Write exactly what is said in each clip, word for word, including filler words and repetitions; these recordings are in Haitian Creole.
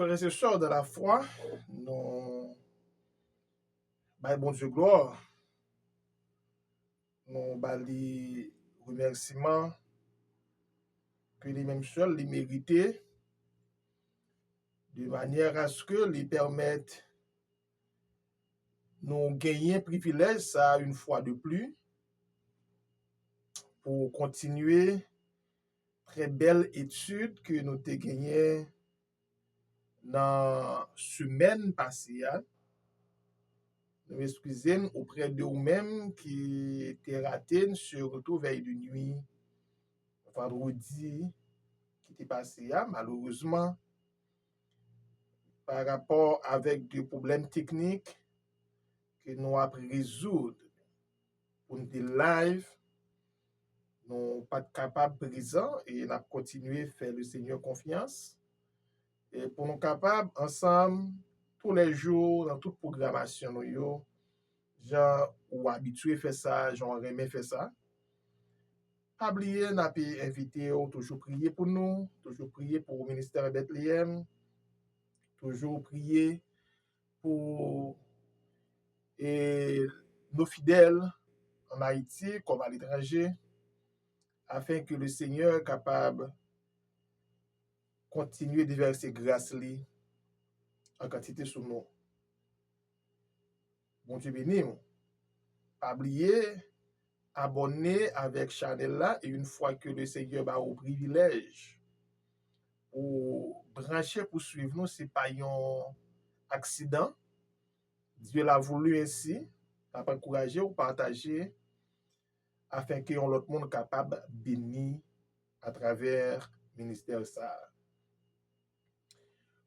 Frères et sœurs dans la foi, nou bay Bondye glwa, nou ba li remèsiman ke li menm sèl li merite, de manière à ce que li pèmèt nou genyen privilèj sa a, une fois de plus, pou kontinye trè bèl etid ke nou te genyen nan semèn pase a. Nou eskize n oprè de ou menm ki te rate n se retou vèy de nwi vandredi ki te pase a. Malerezman, pa rapò avèk de pwoblèm teknik ke nou ap rezoud pou n te live, nou pa t kapab prezan e n ap kontinye fè le Senyè konfyans. E pou nou kapab ansanm, toulèjou, nan tout pwogramasyon nou yo, jan ou abitye fè sa, jan w renmen fè sa. Pa bliye, n ap envite w toujou priye pou nou, toujou priye pou ministè Betleyèm, toujou priye pou e, nos fidèles en Haïti comme à l'étranger, afin que le Seigneur kapab kontinye devèse gras li an kantite sou nou. Bondye beni w. Pa bliye abòne avèk chanèl la e une fois que le Seigneur ba ou privilèj pou branche pou swiv nou, se pa yon aksidan. Dieu l'a voulu ainsi, n ap ankouraje w pataje afin ke yon lòt moun kapab beni atravè ministè sa a.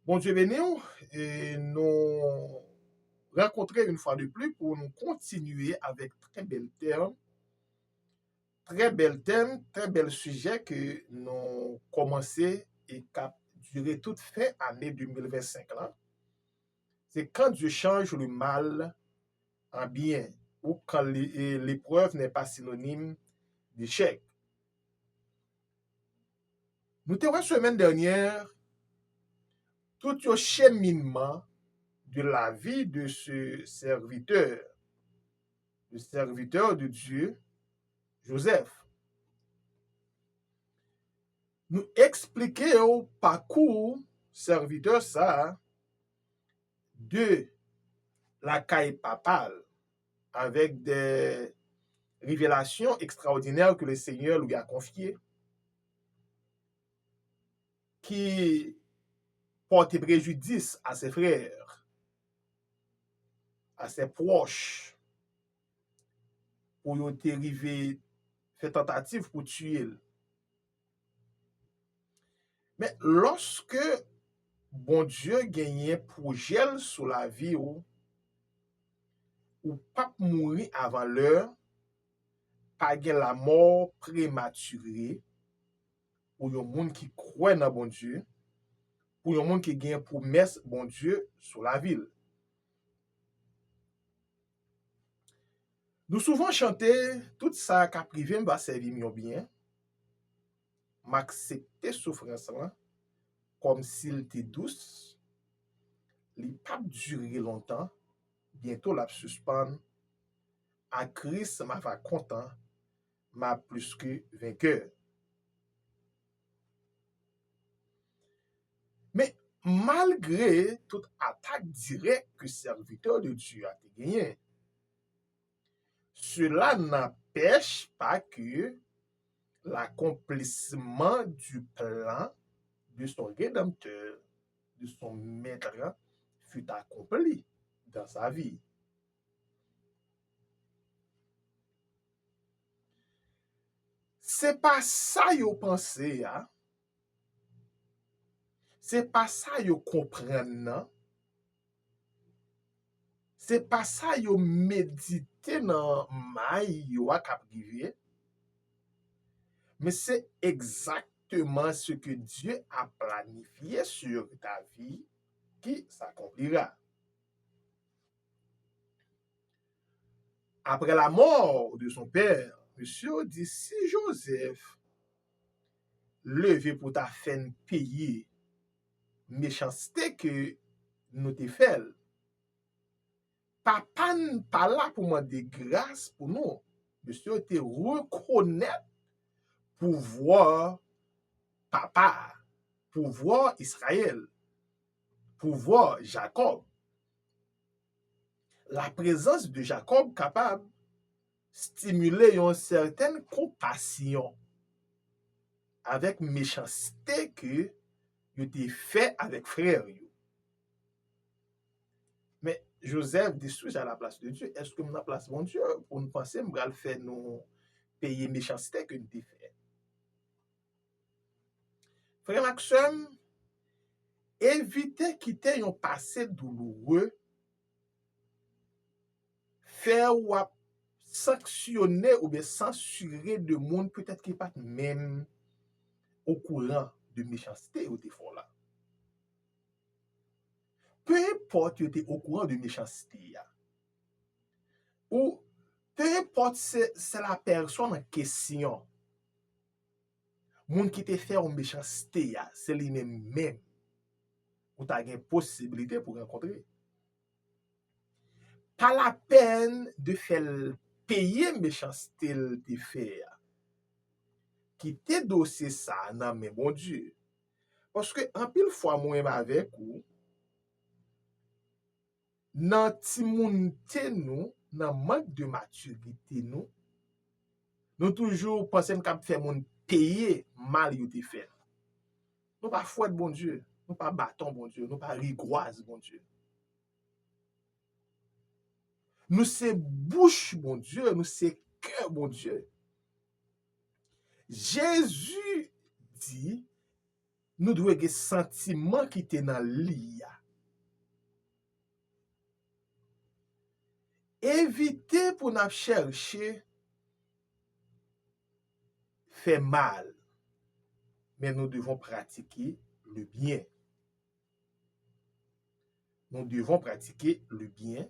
Bondye beni w e nou rankontre une fois de plus pou nou kontinye avèk trè bèl tèm, trè bèl tèm, trè bèl sijè ke nou kòmanse e k ap dire tout fen ane de mil vennsenk lan. Se quand Dieu change le mal en bien ou quand l'é- l'épreuve n'est pas synonyme d'échec. Nou te wè semèn dènyè tout yon cheminman de la vie de ce serviteur, le serviteur de Dieu, Joseph. Nou eksplike w pakou sèvitè sa a de lakay papa l avèk de revelasyon ekstraòdinè ke le Seigneur lui a confié, ki pòte prejidis a se frè, a se pwòch, pou yo te rive fè tantativ pou tiye l. Men lòske Bondye genyen pwojè l sou lavi w, ou p ap mouri avan lè, pa gen lamò prematire pou yon moun ki kwè nan Bondye, pou yon moun ki gen pwomès Bondye sou lavi l. Nou souvan chante, tout sa k ap rive m va sèvi m yon byen. M aksepte soufrans lan kòmsi l te dous. Li p ap dire lontan, byento l ap sispann. A Kris m ava kontan, m a plis ke venkè. Men malgre tout atak dirèk ke sèvitè de Dye a te genyen, cela n'empêche pas que l'accomplissement du plan de son Rédempteur, de son Maître, fut accompli dans sa vie. Se pa sa yo panse a, se pa sa yo konprann nan, se pa sa yo medite nan may yo a k ap rive, men se exactement ce que Dieu a planifié sur ta vie qui s'accomplira. Après la mort de son père, misye di si Joseph leve pou ta fè n peye mechanste ke nou te fè l. Papa n pa la pou mande gras pou nou. Mesye yo te rekonèt pouvwa papa, pouvwa Izrayèl, pouvwa Jakòb. La prezans de Jakòb kapab stimile yon sètèn konpasyon avèk mechanste ke yo te fè avèk frè yo. Men Joseph dit: Suis-je à la place de Dieu? Èske m nan plas Bondye pou n panse m pral fè nou peye mechanste ke n te fè? Frè m ak sè m, evite kite yon pase douloure fè w ap sanksyone oubyen sansire de moun petèt ki pa t menm okouran de mechanste yo te fè w la. Pe enpòt yo te okouran de mechanste a, ou pe enpòt se, se la pèsòn an kesyon, moun ki te fè w mechanste a, se li menm menm ou ta gen posiblite pou rankontre. Pa lapèn de fè l peye mechanste l te fè a. Kite dosye sa a nan men Bondye. Paske anpil fwa, mwen menm avèk ou, nan timounte nou, nan mank de matirite nou, nou toujou panse n kab fè moun peye mal yo te fè n. Nou pa fwèt Bondye, nou pa baton Bondye, nou pa rigwaz Bondye. Nou se bouch Bondye, nou se kè Bondye. Jezi di nou dwe gen santiman ki te nan li a. Evite pou n ap chèche fè mal, men nou devons pratiquer le bien. Nous devons pratiquer le bien.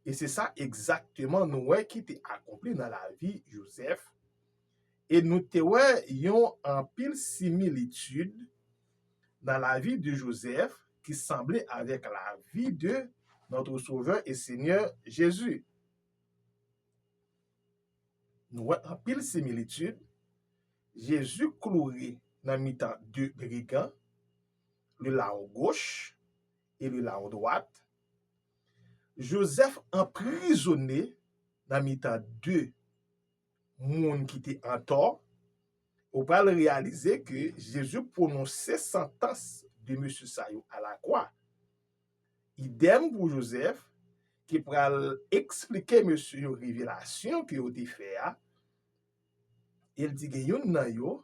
E se sa egzakteman nou wè ki te akonpli nan lavi Joseph. E nou te wè yon anpil similitid nan lavi de Joseph ki sanble avèk lavi de notre Sauveur et Seigneur Jésus. Nou wè anpil similitid. Jezi kloure nan mitan de brigan, le larron gauche et le larron droite. Joseph anprizone nan mitan de moun ki te antò. Ou pral reyalize ke Jezi pwononse santans de mesye sa yo alakwa. Idèm pou Joseph, ki pral eksplike mesye yo revelasyon ke yo te fè a. E l di gen youn nan yo,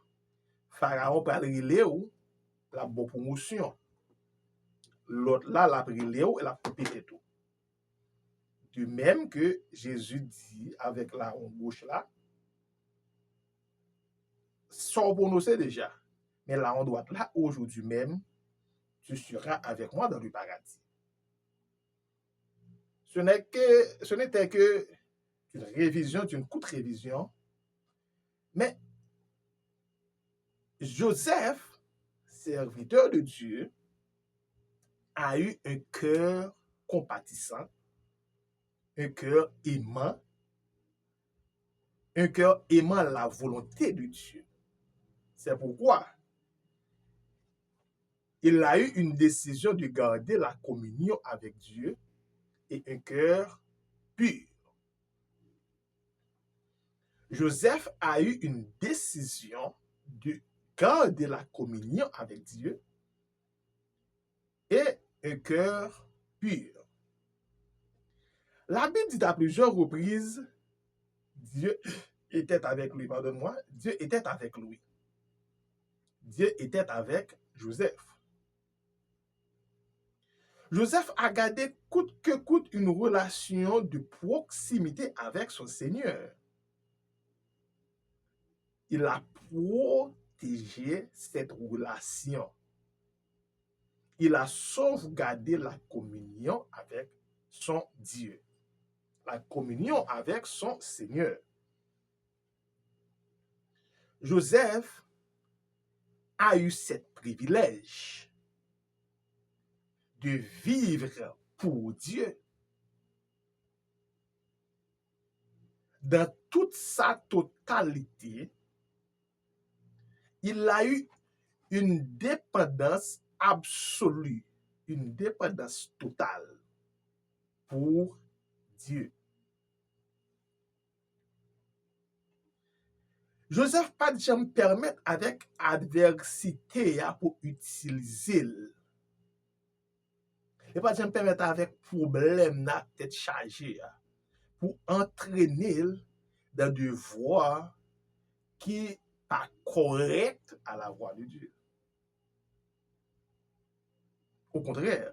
Farawon pral rele w, l ap ba w pwomosyon. Lòt la, l ap rele w e l ap koupe tèt ou. De même que Jésus dit avec larron gauche la, sa w pwononse deja, men larron droite la, aujourd'hui même, tu seras avec moi dans le paradis. Ce n'est que, ce n'était que d'une révision, d'une courte révision, mais Joseph, serviteur de Dieu, a eu un cœur compatissant, un cœur aimant, un cœur aimant la volonté de Dieu. C'est pourquoi il a eu une décision de garder la communion avec Dieu et un cœur pur. Joseph a eu une décision de garder la communion avec Dieu et un cœur pur. La Bible dit à plusieurs reprises, Dieu était avec lui, pardonne-moi, Dieu était avec lui. Dieu était avec Joseph. Joseph a gade coûte que coûte une relation de proximité avec son Seigneur. Il a protégé cette relation. Il a sauvegardé la communion avec son Dieu, la communion avec son Seigneur. Joseph a eu cette privilège de vivre pour Dieu. Dans toute sa totalité, il a eu une dépendance absolue, une dépendance totale pour Dieu. Joseph pa t janm pèmèt avèk advèsite a pou itilize l. Li pa t janm pèmèt avèk pwoblèm nan, tèt chaje a, pou antrene l dans des voies ki pa correctes à la voix de Dieu. Au contraire,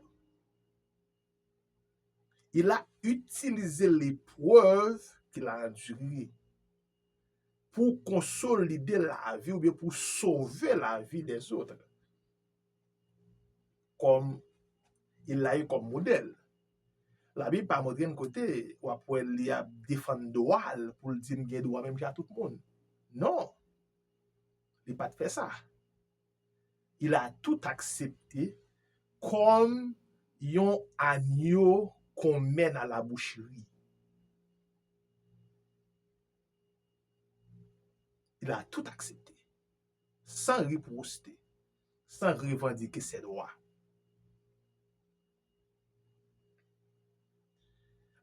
il a utilisé l'épreuve qu'il a endurée pour consolider la vie ou bien pour sauver la vie des autres. Comme il l'a eu comme modèle. Labib pa montre n kote w ap wè li ap defann dwa l pou l di m gen dwa menm jan ak tout moun. Non. Li pa t fè sa. Il a tout accepté comme yon agneau qu'on mène à la boucherie. Il a tout accepté, sans riposter, sans revendiquer ses droits.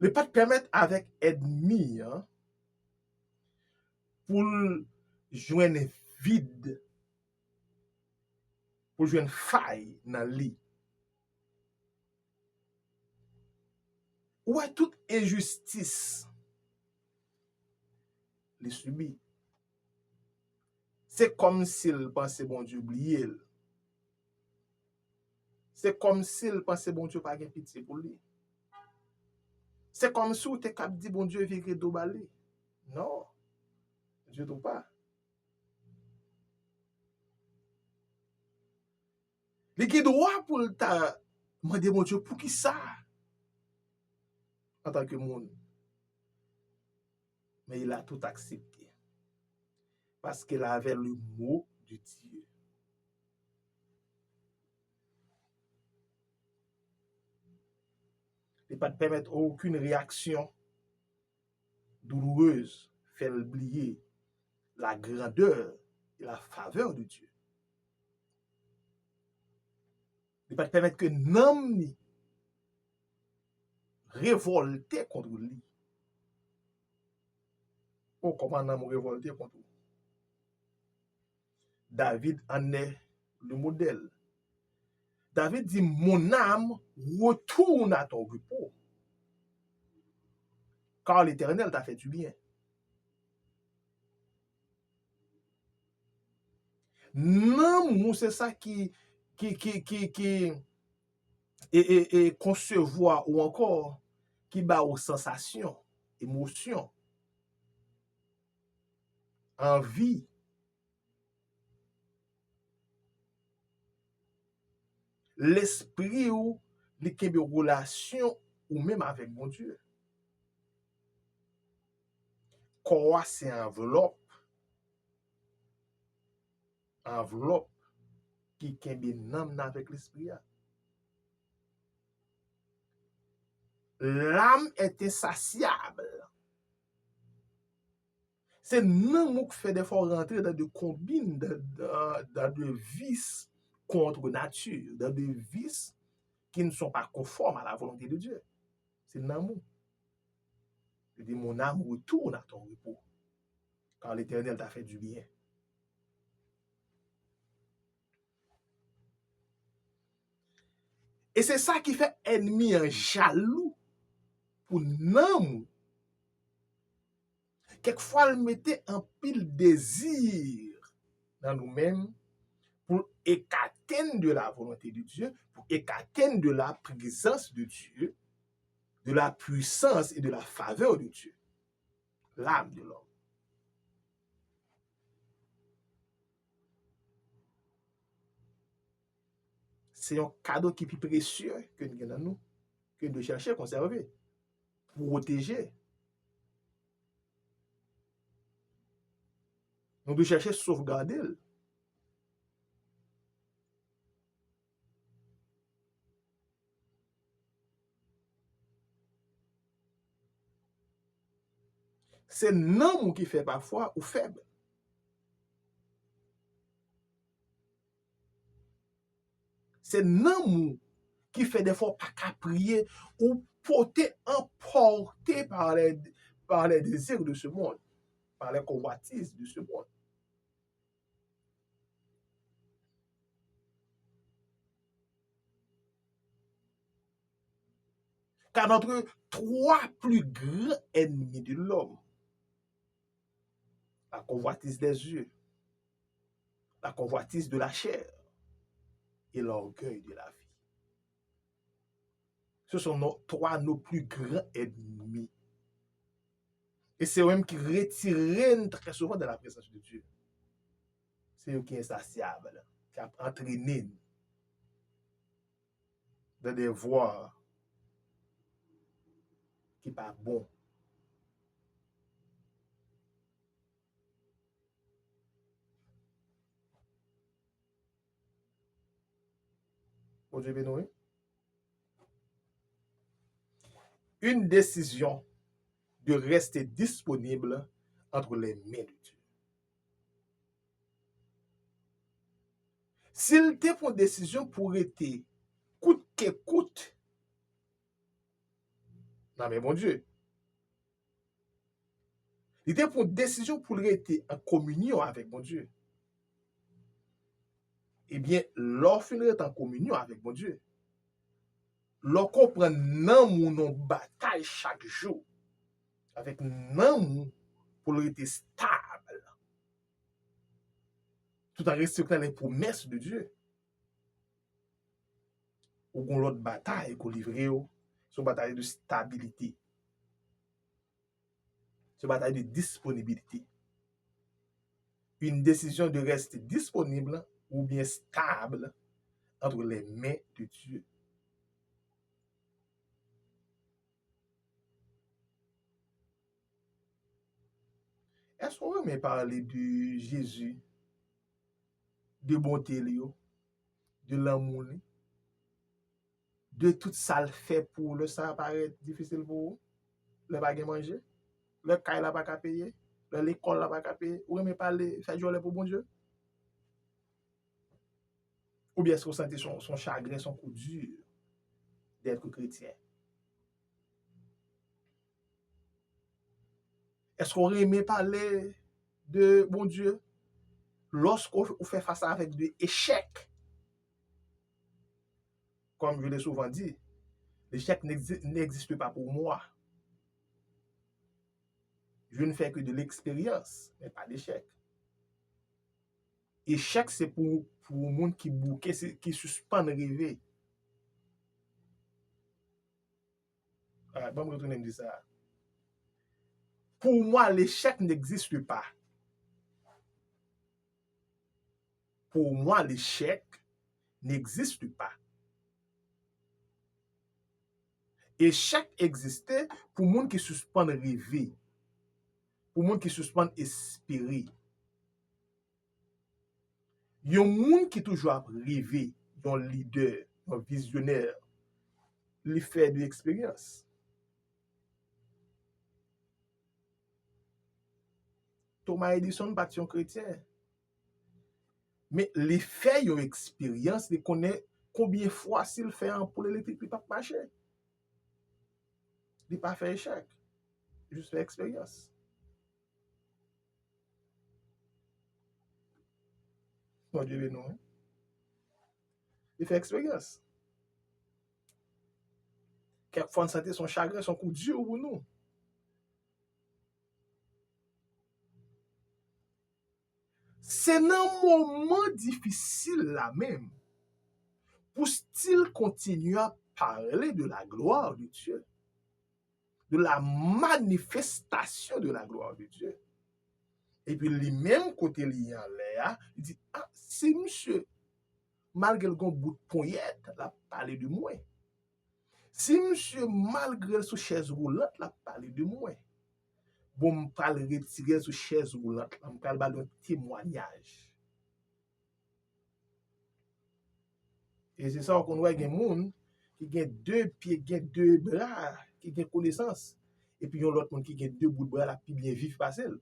Li pa t pèmèt avèk ènmi an pou l jwenn vid, pou l jwenn fay nan li. Ou wè tout enjistis li sibi. Se kòmsi l panse Bondye bliye l. Se kòmsi l panse Bondye pa gen pitye pou li. Se kòmsi w te kab di Bondye vire do ba li. Non. Ditou pa. Li gen dwa pou l ta mande Bondye poukisa antanke moun. Mais il a tout accepté. Parce qu'il avait le mot de Dieu. Li pa t pèmèt okenn reyaksyon doulourez fè l bliye la grandeur et la faveur de Dieu. Li pa t pèmèt ke nanm li revòlte kont li. O, kòman nanm ou revòlte kont ou? David en est le modèle. David di, mon âme, retourne à ton repos, car l'Éternel t'a fait du bien. Nanm ou se sa ki, ki, ki, ki, ki e, e, e konsevwa ou ankò, ki ba ou sansasyon, emosyon, anvi. Lespri ou, li kenbe relasyon ou menm avèk Bondye. Kò a se anvlòp, anvlòp ki kenbe nanm nan avèk lespri a. L'âme est insatiable. Se nanm ou k fè dèfwa w rantre dans des combines, dans, dans, dans des vices contre nature, dans des vices qui ne sont pas conformes à la volonté de Dieu. Se nanm ou. Li di, mon âme, retourne à ton repos, car l'Éternel t'a fait du bien. E se sa ki fè ènmi an jalou pou nanm ou. Kèkfwa, l mete anpil dezi nan nou menm pou l ekate n de la volonté de Dieu, pou ekate n de la présence de Dieu, de la puissance et de la faveur de Dieu. L'âme de l'homme. Se yon kado ki pi presye ke n gen nan nou, ke n dwe chèche konsève, pwoteje. Nou dwe chèche sovgade l. Se nanm ou ki fè pafwa ou fèb. Se nanm ou ki fè dèfwa ou pa ka priye, ou pote, emporte par les, par les désirs de ce monde, par les convoitises de ce monde. Car notre trois plus grands ennemis de l'homme, la convoitise des yeux, la convoitise de la chair et l'orgueil de la vie. Ce sont nos, trois nos plus grands ennemis. E se yo menm ki retire n trè souvan de la prezans de Dye. Se yo ki ensasyab, ki ap antrene n dans des voies ki pa bon. Bondye beni w, wi. Une décision de rester disponible entre les mains de Dieu. Si l te pran desizyon pou rete kout ke kout nan men Bondye, li te pran desizyon pou l rete an kominyon avèk Bondye. Ebyen, lè w fin rete an kominyon avèk Bondye, lè w konprann nanm ou nan batay chak jou, avèk nanm ou pou l rete stab, tout an respektan les promesses de Dieu, ou gon lòt batay ke w livre w, se yon batay de stabilite. Se yon batay de disponibilite. Une décision de rester disponible ou bien stable entre les mains de Dieu. Èske w renmen pale de Jezi, de bonte li yo, de lanmou li, de tout sa l fè pou ou lè sa parèt difisil pou ou, lè pa gen manje, lè kay la pa ka peye, lè lekòl la pa ka peye? Ou renmen pale, fè djòlè pou Bondye? Oubyen èske w santi se yon, se yon chagren, se yon kou di d'être chrétien? Èske w renmen pale de Bondye lòske w fè fas avèk de echèk? Comme je l'ai souvent dit, l'échec n'exi- n'existe pas pour moi. Je ne fais que de l'expérience, mais pas d'échec. Echèk se pou, pou moun ki bouke, se, ki sispann reve. Ah, ban m retounen m di sa. Pour moi, l'échec n'existe pas. Pour moi, l'échec n'existe pas. Echèk egziste pou moun ki sispann reve, pou moun ki sispann espere. Yon moun ki toujou ap reve, yon lidè, yon vizyonè, li fè de eksperyans. Thomas Edison pa t yon kretyen. Men li fè yon eksperyans, li konnen konbyen fwa si l fè anpoul elektrik, li p ap mache. Li pa fè echèk. Jis fè eksperyans. Bondye beni w, wi. Li fè eksperyans. Kèk fwa, n santi se yon chagren, se yon kou di pou nou. Se nan moman difisil la menm pou still kontinye ap pale de la gloire de Dieu, de la manifestation de la gloire de Dieu. Epi li menm kote li ye anlè a, li di, ah, si misye, malgre l gon bout ponyèt, l ap pale de mwen. Si misye, malgre l sou chèz woulant, l ap pale de mwen. Bon, m pral retire l sou chèz woulant la, m pral ba l yon temwayaj. E se sa w konn wè, gen moun ki gen de pye, gen de bra, ki gen konesans, epi yon lòt moun ki gen de bout bra l ap pi byen viv pase l.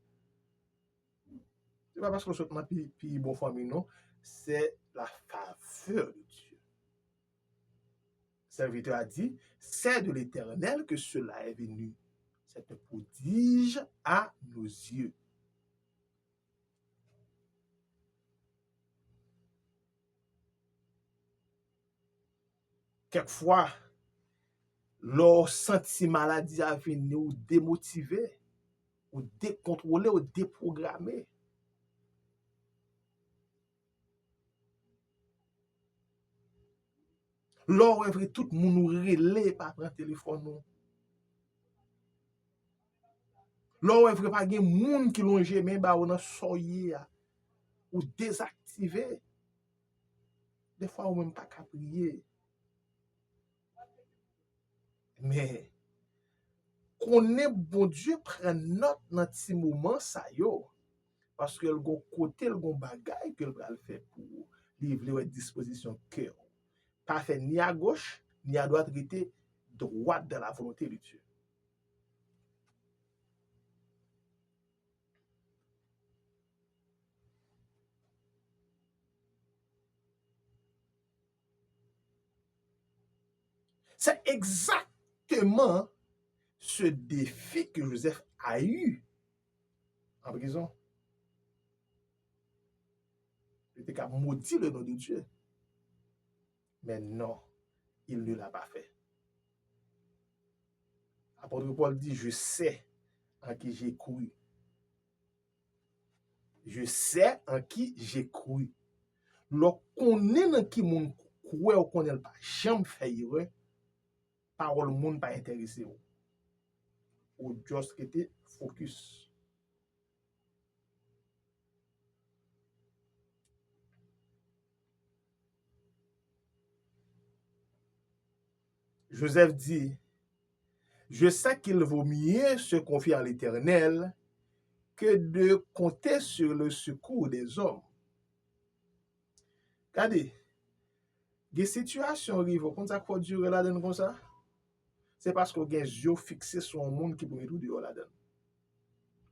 Se pa paske w sot nan pi, pi bon fanmi, non. C'est la faveur de Dieu. Serviteur a dit, c'est de l'Éternel que cela est venu. C'est un prodige à nos yeux. Kèk fwa, lè w santi maladi a vini, ou demotive, ou dekontwole, ou depwograme. Lè w wè vre tout moun ou rele pa pran telefòn ou. Lè w wè vre pa gen moun ki lonje men ba ou nan sa w ye a. Ou dezaktive. Defwa ou menm pa ka priye. Men, konnen Bondye pran nòt nan ti moman sa yo, paske l gon kote, l gon bagay ke l pral fè pou ou. Li vle wè dispozisyon kè w. Pa fè ni a goch, ni a dwat, rete dwat dans la volonté de Dieu. C'est exactement ce défi que Joseph a eu en prison. Li te ka modi le nom de Dieu. Mais non, il ne l'a pas fait. Apôtre Paul dit, je sais en qui j'ai cru. Je sais en qui j'ai cru. Lè w konnen nan ki moun kwè, w konnen l pa janm fè erè, pawòl moun pa enterese w. Ou just rete focus. Joseph dit, je sais qu'il vaut mieux se confier à l'Éternel que de compter sur le secours des hommes. Gade, gen sitiyasyon rive, w konn sa k fè w dire ladann konsa? Se paske w gen zye w fikse sou yon moun ki pou mete w deyò ladann.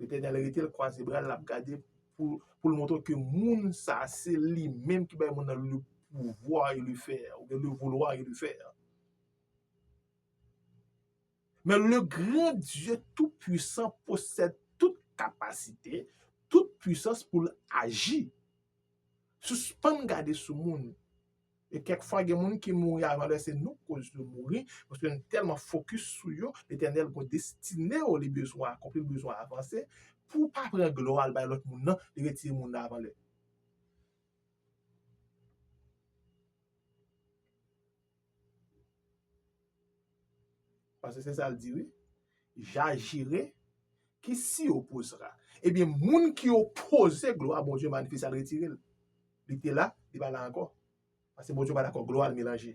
Letènèl rete, l kwaze bra l, l ap gade pou, pou l montre w ke moun sa, se li menm ki bay moun nan le pouvoir et le faire, oubyen le vouloir et le faire. Mais le grand Dieu tout-puissant possède toute capacité, toute puissance pour agir. Sispann gade sou moun. E kèk fwa, gen moun ki mouri avan lè, se nou k koz yo mouri, paske nou tèlman fokis sou yo, Letènèl gon destine w li bezwen akonpli, li bezwen avanse, pou w pa pran glwa l bay lòt moun nan, li retire moun nan avan lè. Paske se sa l di, wi. J'agirai qui s'y opposera. Ebyen, moun ki opoze glwa Bondye manifeste, al retire l. Li te la, li pa la ankò. Paske Bondye pa dakò glwa l melanje.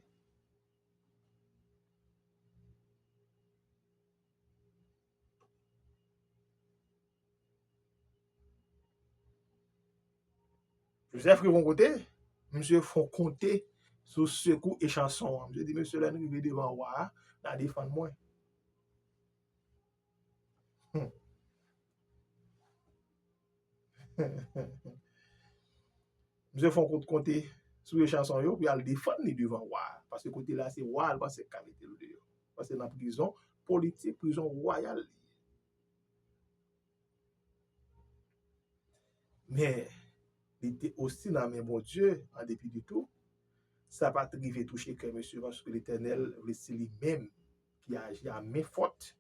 Joseph rive yon kote, misye fè yon konte sou sekou e chanson an. Misye di, mesye, lè n rive devan wa a, n a defann mwen. Hmm. Misye fè yon kout konte sou e chanson yo pou y al defann li devan wa a. Paske kote la, se wa a, l panse k ka mete l deyò. Paske nan prizon politik, prizon wayal li ye. Men, li te osi nan men Bondye, an depi de tou. Sa pa t rive touche kè mesye, paske Letènèl vle se li menm ki aji a men fòt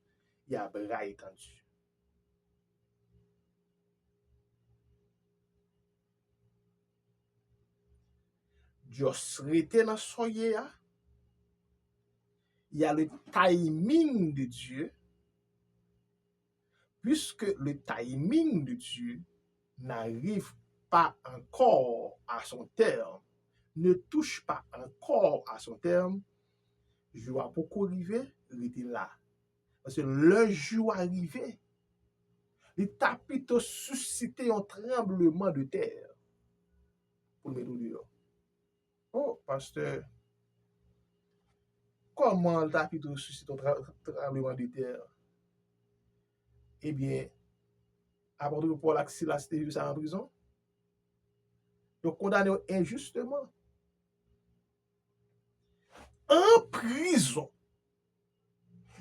e a bra etandi. Just rete nan sa w ye a. Il y a le timing de Dieu. Puisque le timing de Dieu n'arrive pas encore à son terme, ne touche pas encore à son terme, jou a poko rive, rete la. Paske lè jou a rive, li ta pito sisite yon tranbleman de tè pou l mete w deyò. Oh, pastè, kòman l ta pito sisite yon tra-, tranbleman de tè? Ebyen, apot Pòl ak Silas te viv sa an prizon. Yo kondane yo enjisteman. An prizon,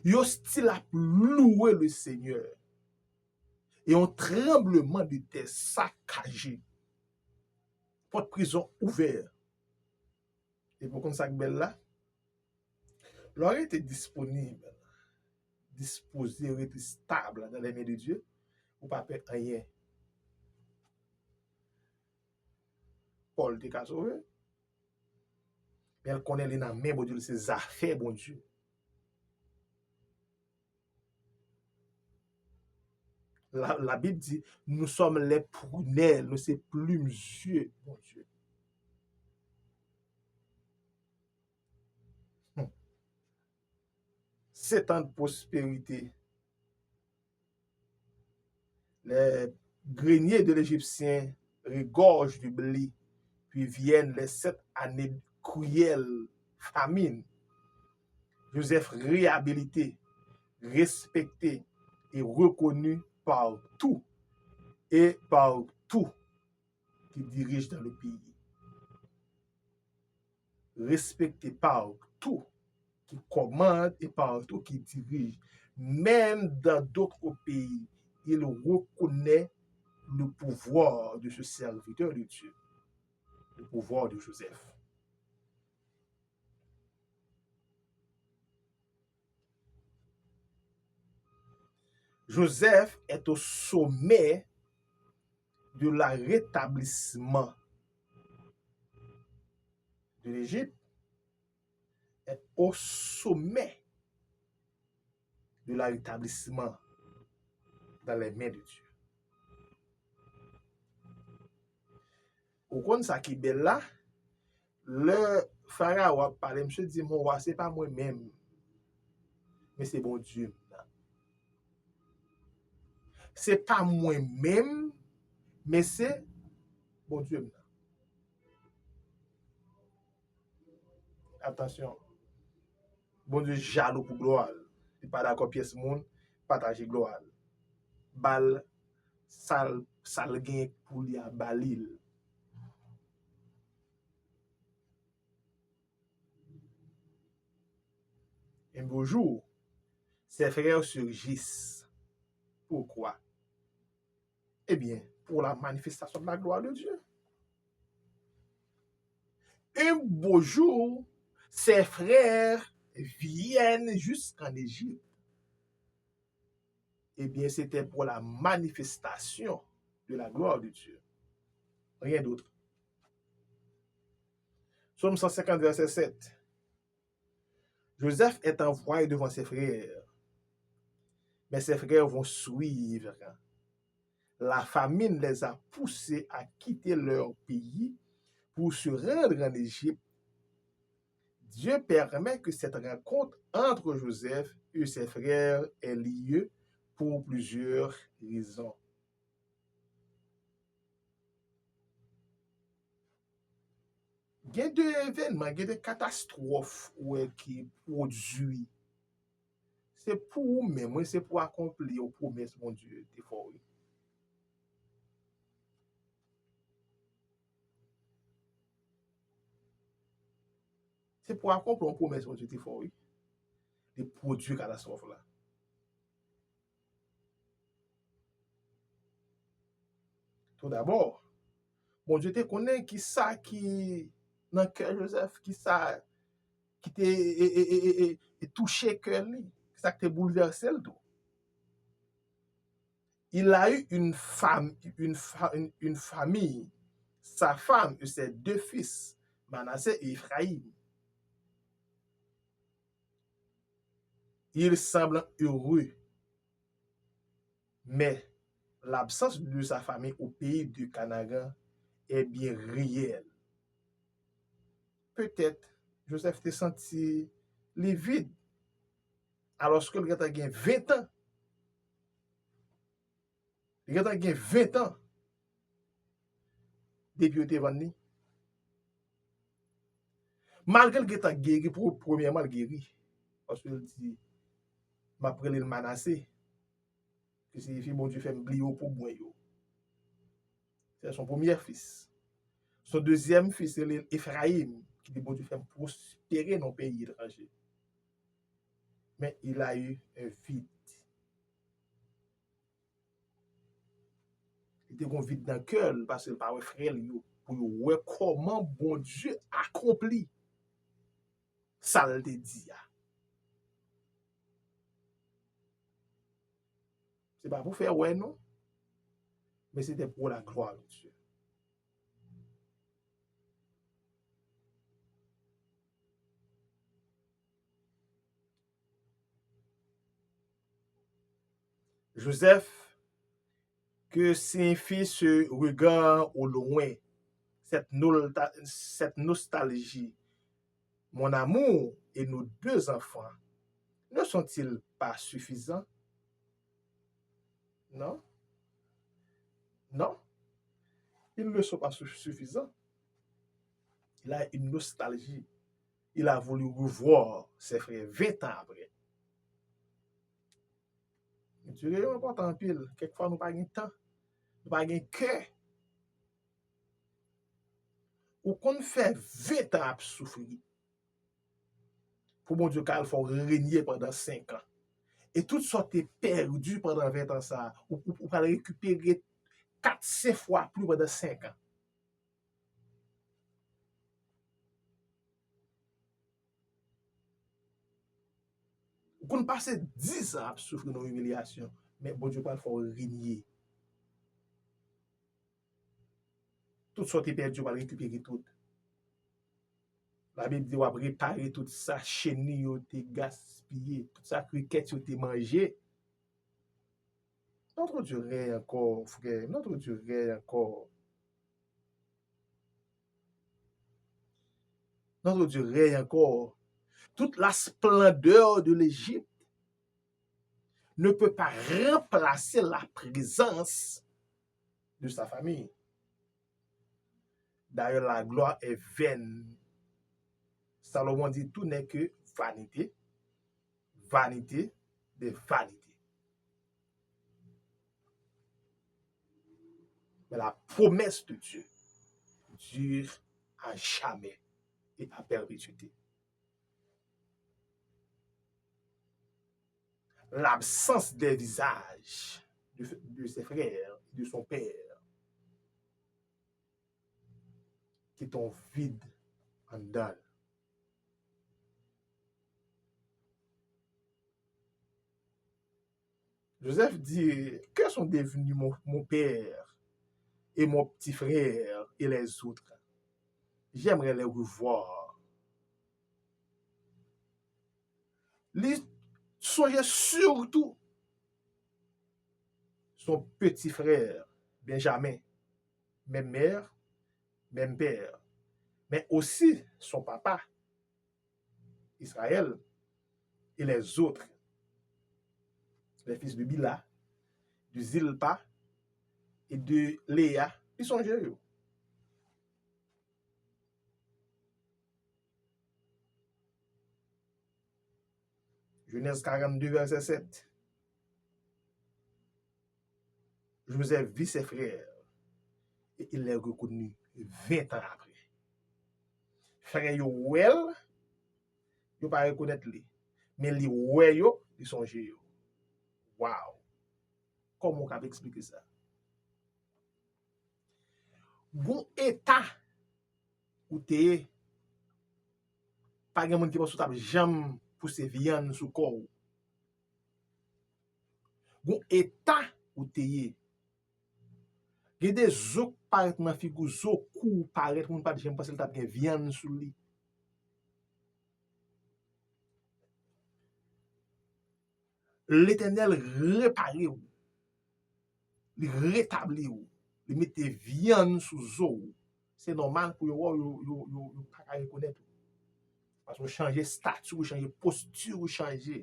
yo still ap louwe le Senyè. E yon tranbleman de tè sakaje pòt prizon ouvè. Epi w konn sa k bèl la? Lè w rete disponib, dispoze, rete stab dans les mains de Dieu, ou pa pè anyen. Pòl te ka sove, men l konnen li nan men Bondye, li se zafè Bondye. La, la Bible dit, nous sommes les prunelles, nous c'est plume yeux, Bondye. Hmm. Sept ans de prospérité. Les greniers de l'Égyptien regorgent du blé, puis viennent les sept années cruelles famine. Joseph réhabilité, respecté et reconnu par tout et par tout qui dirige dans le pays. Respecté par tout qui commande et par tout qui dirige. Même dans d'autres pays, il reconnaît le pouvoir de ce serviteur de Dieu, le pouvoir de Joseph. Joseph est au sommet de la rétablissement de l'Égypte, est au sommet de la rétablissement dans les mains de Dieu. Ou konn sa ki bèl la? Lè Farawon ap pale, misye di, "Mon wa, se pa mwen menm, men se Bondye m nan. Se pa mwen menm, men se Bondye m nan." Atansyon. Bondye jalou pou glwa l. Li pa dakò pyès moun pataje glwa l. Ba l sa l, sa l gen pou li a, ba li l. Un beau jour, ses frères surgissent. Pourquoi? Eh bien, pour la manifestation de la gloire de Dieu. Un beau jour, ses frères viennent jusqu'en Égypte. Eh bien, c'était pour la manifestation de la gloire de Dieu. Rien d'autre. Psaume cent cinquante, verset sept. Joseph est envoyé devant ses frères, mais ses frères vont suivre. La famine les a poussés à quitter leur pays pour se rendre en Égypte. Dieu permet que cette rencontre entre Joseph et ses frères ait lieu pour plusieurs raisons. Gen de evènman, gen de katastwòf ou wè ki pwodui. Se pou ou menm, wi, se pou akonpli yon pwomès Bondye te fè w, wi. Se pou akonpli yon pwomès Bondye te fè w, wi. Li pwodui katastwòf la. Toudabò, Bondye te konnen ki sa ki nan kè Jozèf, ki sa ki te, e, e, e, e, e, e touche kè li, ki sa ki te boulvèse l tou. Il a eu une femme, une fa-, une, une famille. Sa femme et ses deux fils, Manassé et Éphraïm. Il semble heureux. Mais l'absence de sa famille au pays de Canaan est bien réelle. Petèt, Jozèf te santi li vid, alòske l gentan gen ven tan. Li gentan gen ven tan depi yo te vann li. Malgre l gentan geri, pou, premyèman, l geri. Paske l di, "M ap rele l Manase." ki siyifi Bondye fè m bliye w pou mwen yo. Se son premye fis. Son dezyèm fis, se rele Efrayim, ki di Bondye fè m pwospere nan peyi etranje. Men il a eu un vide. Li te gon vid nan kè l, paske l pa wè frè l yo, pou yo wè kòman Bondye akonpli sa l te di a. Se pa pou fè wè non, men se te pour la gloire de Dieu. Joseph, que signifie ce regard au loin, cette, nolta- cette nostalgie? Mon amour et nos deux enfants ne sont-ils pas suffisants? Non. Non. Ils ne sont pas su- suffisants. Il a une nostalgie. Il a voulu revoir ses frères vingt ans après. Dye yo enpòtan anpil. Kèk fwa nou pa gen tan. Nou pa gen kè. Ou konn fè ven tan ap soufri. Pou Bondye ka al fè w renye pandan senk an. E tout sa w te pèdi pandan ven tan sa a, ou, ou, ou pral rekipere kat, senk fwa plis pandan senk an. Ou konn pase dis an ap soufri nan imilyasyon, men Bondye pral fè w renye. Tout sa w te pèdi, w pral rekipere tout. Labib di w ap repare tout sa cheni yo te gaspiye, tout sa krikèt yo te manje. Notre Dieu règne encore, frère. Notre Dieu règne encore. Notre Dieu règne encore. Toute la splendeur de l'Égypte ne peut pas remplacer la présence de sa famille. D'ailleurs, la gloire est vaine. Salomon dit, tout n'est que vanité, vanité de vanité. Mais la promesse de Dieu dure à jamais et à perpétuité. L'absence des visages de, de ses frères, de son père, ki te yon vid anndan l. Joseph dit, que sont devenus mon, mon père et mon petit frère et les autres? J'aimerais les revoir. Li sonje sitou son peti frè Benjamen, menm mè, menm pè, men osi son papa, Israël, et les autres, les fils de Bila, de Zilpa et de Léa, li sonje yo. Genèse quarante-deux, verset sept. Joseph vit ses frères et il les reconnut vingt ans après. Frè yo wè l, yo pa rekonèt li. Men li wè yo, li sonje yo. Waw! Kòman w kab eksplike sa? Gon eta ou te ye, pa gen moun ki panse w t ap janm pouse vyann sou kò w. Gon eta ou te ye. Gen de zo k parèt nan figi w, zo kou w parèt, moun pa t janm panse l t ap gen vyann sou li. Letènèl repare w. Li retabli w. Li mete vyann sou zo w. Se nòmal pou yo wè w, yo, yo, yo, yo pa ka rekonèt ou. Paske w chanje estati, w chanje posti, w chanje.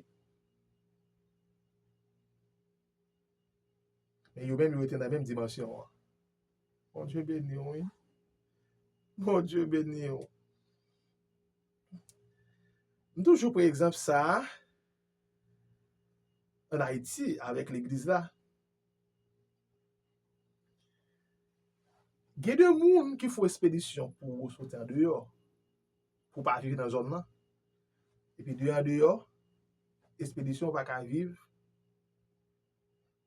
Men yo menm, yo rete nan menm dimansyon an. Bondye beni w, wi. Bondye beni w. M toujou pran egzanp sa a ann Ayiti avèk legliz la. Gen de moun ki fè w espedisyon pou w soti andeyò, pou w pa viv nan zòn nan. Epi de andeyò, espedisyon w pa ka viv,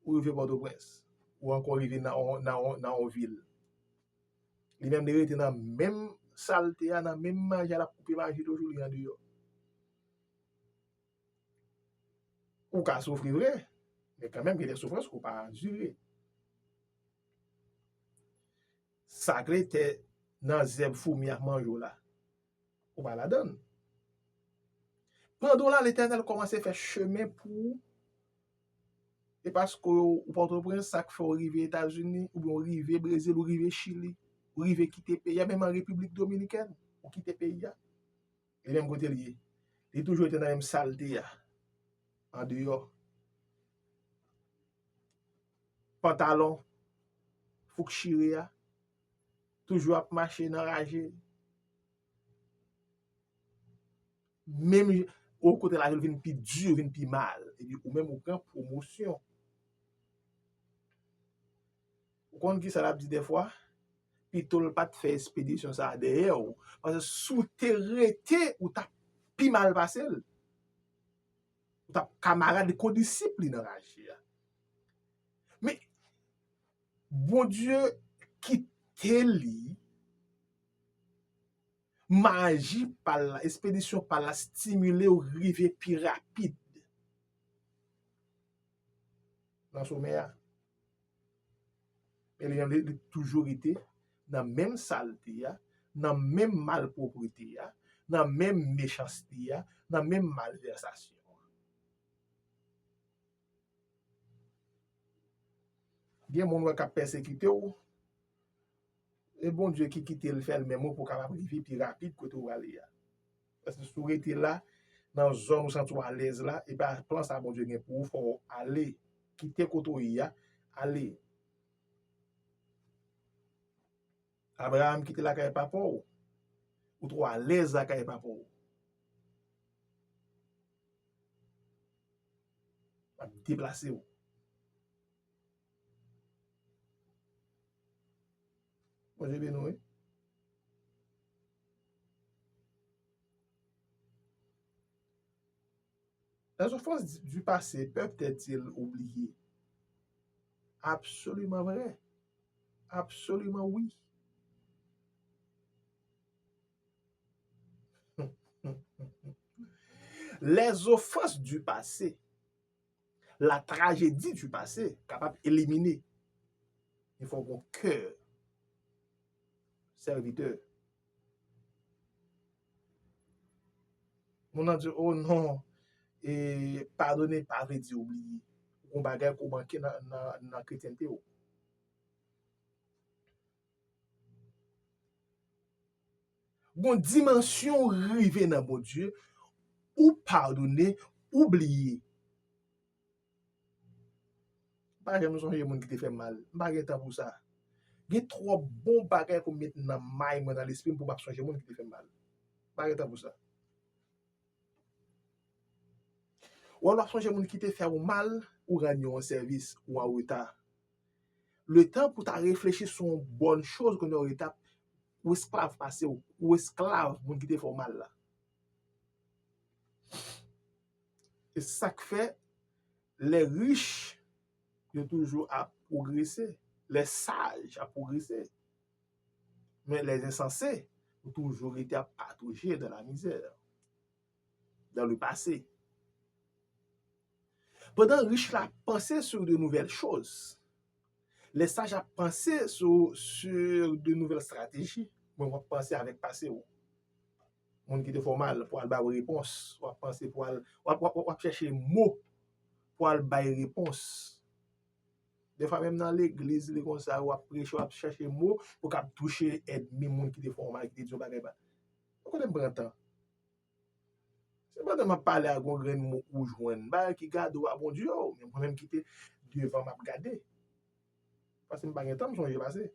ou rive Pòtoprens, ou ankò rive nan yon, nan yon, nan yon vil. Li menm, li rete nan menm salte a, nan menm maji a, l ap koupe maji toujou, li andeyò. Ou ka soufri vre, men kanmenm, gen de soufrans ke w pa andire. Sa k rete nan zèb foumi ap manje w la, ou pa ladan l. Pandan w la, Letènèl kòmanse fè chemen pou ou. E paske w Pòtoprens, sa k fè w rive Etazini, oubyen w rive Brezil, ou rive Chili, ou rive kite peyi a, menm an Repiblik Dominikèn, ou kite peyi a. E menm kote l ye. Li toujou rete nan menm salte a. Andeyò. Pantalon fouk chire a. Toujou ap mache nan raje. Menm jan, o kote lavi l vin pi di, vin pi mal. Epi ou menm ou pran pwomosyon. Ou konn kisa l ap di dèfwa? Pito l pa t fè espedisyon sa a dèyè w. Paske si w te rete, ou t ap pi mal pase l. Ou t ap kamarad kondisip li nan raje a. Men, Bondye kite li, maji pa l la, espedisyon pa l la stimile w rive pi rapid nan somè a. Men li menm, li, li toujou rete nan menm salte a, nan menm malpwoprete a, nan menm mechanste a, nan menm malvèsasyon an. Gen moun wè k ap pèsekite w, e Bondye ki kite l fè l menm ou pou w kapab rive pi rapid kote w prale a. Paske si w rete la, nan zòn ou santi w alèz la, e pa plan sa Bondye gen pou ou, fò w ale. Kite kote w ye a, ale. Abraram kite lakay papa w. Ou twò alèz lakay papa w. W ap deplase w. Bondye beni w, wi. Les offenses du passé peuvent-elles oubliées? Absoliman vrè. Absoliman wi. Les offenses du passé, la tragédie du passé, kapab elimine. Men fò w gen yon kè sèvitè. Moun nan di, "Oh non, e padone pa vle di oubliye." Ou gen bagay ke w manke nan, nan, nan kretyente w. Gon dimansyon ou rive nan Bondye, ou padone, ou bliye. M pa janm sonje moun ki te fè m mal. M pa gen tan pou sa. Gen twòp bon bagay pou m met nan may mwen, nan lespri m, pou m ap sonje moun ki te fè m mal. M pa gen tan pou sa. Ou wè, lè w ap sonje moun ki te fè w mal, ou rann yo yon sèvis, ou an reta. Letan pou w ta reflechi sou yon bòn choz, kounye a w reta, ou esklav pase w, ou esklav moun ki te fè w mal la. E sa k fè, les riches, yo toujou ap pwogrese, les sages ap pwogrese. Men les insensés, yo toujou rete ap patouche dans la misère, dans le passé. Pandan rich la ap panse sur de nouvelles choses, les sages ap panse sur, sur de nouvelles stratégies. Mwen, w ap panse avèk pase w. Moun ki te fè w mal, pou al ba w repons. W ap panse pou al, w ap, w ap, w ap chèche mo pou al bay repons. Defwa menm nan legliz, li konsa, w ap preche, w ap chèche mo pou kab touche ènmi moun ki te fè w mal, ki te di w bagay ba. Ou konnen m pran tan. Se pandan m ap pale ak yon grenn mo ou jwenn, bagay ki gade w a Bondye, o, men mwen menm ki te devan m ap gade. Paske m pa gen tan, m sonje pase.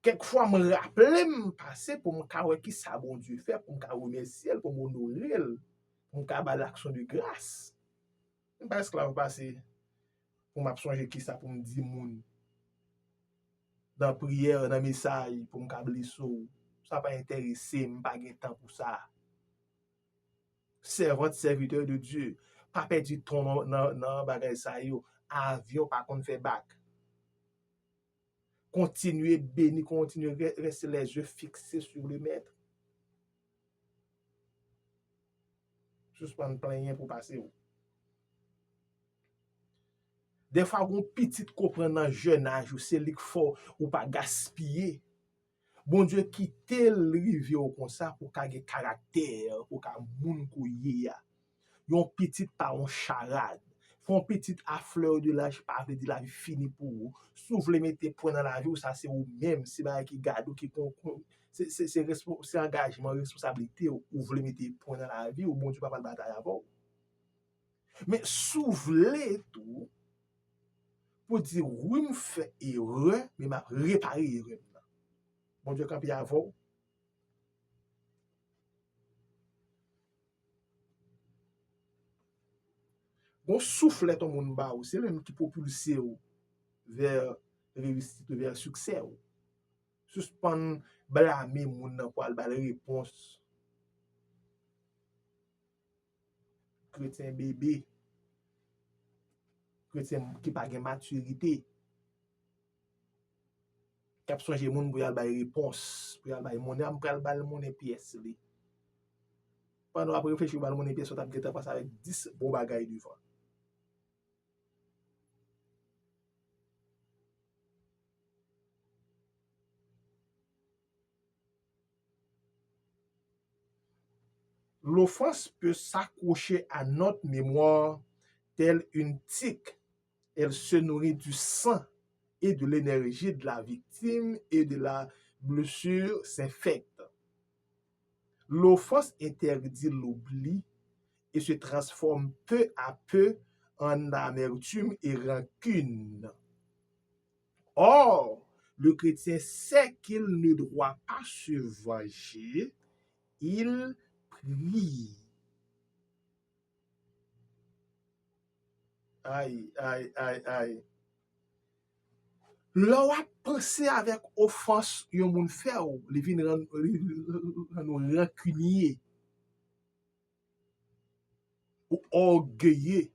Kèk fwa, m raple m pase pou m ka wè kisa Bondye fè, pou m ka remèsye l, pou m onore l, pou m ka ba l aksyon de gras. M pa esklav pase pou m ap sonje kisa pou m di moun. nan priyè, nan mesaj, pou m ka blese w. Sa pa enterese m, m pa gen tan pou sa. Sèvant, sèvitè de Dye, pa pèdi tan nan, nan, nan bagay sa yo. Avyon pa konn fè bak. Kontinye beni, kontinye re- reste les yeux fixés sur le Maître. Sispann plenyen pou pase w. Defwa, gon pitit ke w pran nan jèn aj ou, se li k fè w pa gaspiye. Bondye kite l rive w konsa pou w ka gen karaktè, pou w ka moun ke w ye a. Yon pitit pa yon charad. Fè yon pitit à fleur de l'âge pa vle di lavi fini pou ou. Si w vle mete pwen nan lavi w, sa se ou menm, se bagay ki gade w, ki kon, kon, se, se, se, respo- se angajman, responsablite w, ou vle mete pwen nan lavi w, Bondye pa pral batay avè w. Men si w vle tou, pou di, wi, m fè erè, men m ap repare erè m nan. Bondye kanpe avè w. Gon souflèt yon moun ba ou, se li menm ki pwopilse w vè reyisit ou, vè siksè w. Sispann blame moun nan pou al ba l repons. Kretyen bebe. Kretyen ki pa gen matirite. K ap sonje moun pou y al bay repons, pou y al bay monnen, a m pral ba l monnen pyès li. Pandan w ap reflechi pou ba l monnen pyès, w t ap gentan pase avèk dis bon bagay devan. L'offense peut s'accrocher à notre mémoire telle une tique. Elle se nourrit du sang et de l'énergie de la victime et de la blessure s'infecte. L'offense interdit l'oubli et se transforme peu à peu en amertume et rancune. Or, le chrétien sait qu'il ne doit pas se venger, il prie. Ay, ay, ay, ay. Lè w ap panse avèk ofans yon moun fè w, li vin rann, li rann ou rankinye, ou ògeye.